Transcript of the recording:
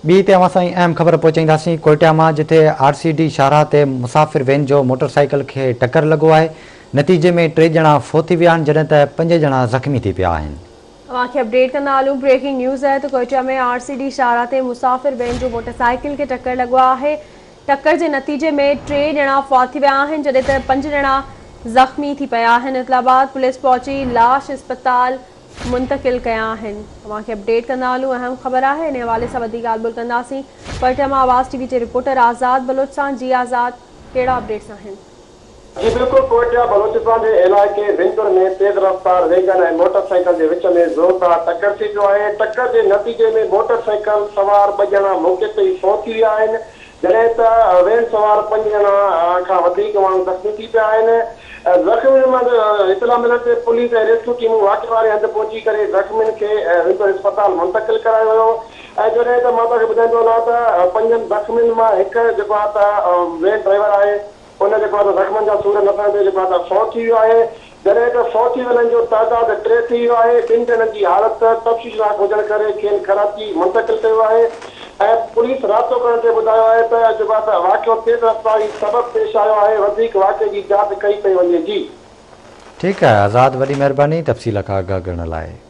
ٻي تي اوهان سائين اهم خبر پهچائينداسين ڪوئٽيا مان جتي آر سي ڊي شاهراهه تي مسافر وين جو موٽر سائيڪل کي ٽڪر لڳو آهي نتيجي ۾ ٽي ڄڻا فوت ٿي ويا آهن جڏهن ته پنج ڄڻا زخمي ٿي پيا آهن. اوهان کي اپڊيٽ ڪندا هلون بريڪنگ نيوز آهي ته ڪوئٽيا ۾ آر سي ڊي شاهراهه تي مسافر وين جو موٽر سائيڪل کي ٽڪر لڳو آهي ٽڪر جي نتيجي ۾ ٽي ڄڻا فوت ٿي ويا آهن جڏهن ته پنج ڄڻا زخمي ٿي پيا آهن اطلاع بعد پوليس پهچي لاش اسپتال منتقل ڪيا آهن اوهان کي اپڊيٽ ڪندا هلون اهم خبر آهي انهي حوالي سان وڌيڪ ڳالهه ٻولهه ڪنداسين ڪوئٽه مان آواز ٽي وي جي رپورٽر آزاد بلوچ سان جي آزاد ڪهڙا اپڊيٽس آهن. جي بلڪل ڪوئٽيا بلوچستان جي علائقي وندر ۾ تيز رفتار ويگن ۽ موٽر سائيڪل جي وچ ۾ زوردار ٽڪر ٿي پيو آهي ٽڪر جي نتيجي ۾ موٽر سائيڪل سوار ٻه ڄڻا موقعي تي ئي فوت ٿي ويا آهن جڏهن ته وين سوار پنج ڄڻا کان وڌيڪ ماڻهو زخمي ٿي پيا آهن. زخمين مان اطلاع ملڻ تي پوليس ۽ ريسڪيو ٽيمون واقعي واري هنڌ پهچي ڪري زخمين کي وندر اسپتال منتقل ڪرايو ويو ۽ جڏهن ته مان توهان کي ٻڌائيندو هلان ته پنجن زخمين مان هڪ جيڪو آهي ته وين ڊرائيور آهي ان جيڪو آهي ته زخمن جا سور نه سهندي جيڪو آهي ته فوت ٿي ويو آهي. جڏهن ته فوت ٿي ويلن جو تعداد ٽي ٿي ويو آهي، ٻن ڄڻن جي حالت تشويشناڪ هجڻ ڪري کين ڪراچي منتقل ڪيو آهي ۽ پوليس رابطو ڪرڻ تي ٻڌايو آهي ته جيڪو آهي ته واقعو تيز رفتاري سبب پيش آيو آهي وڌيڪ واقعي جي جاچ ڪئي پئي وڃي جي. ٺيڪ آهي آزاد وڏي مهرباني تفصيل کان آگاهه ڪرڻ لاء.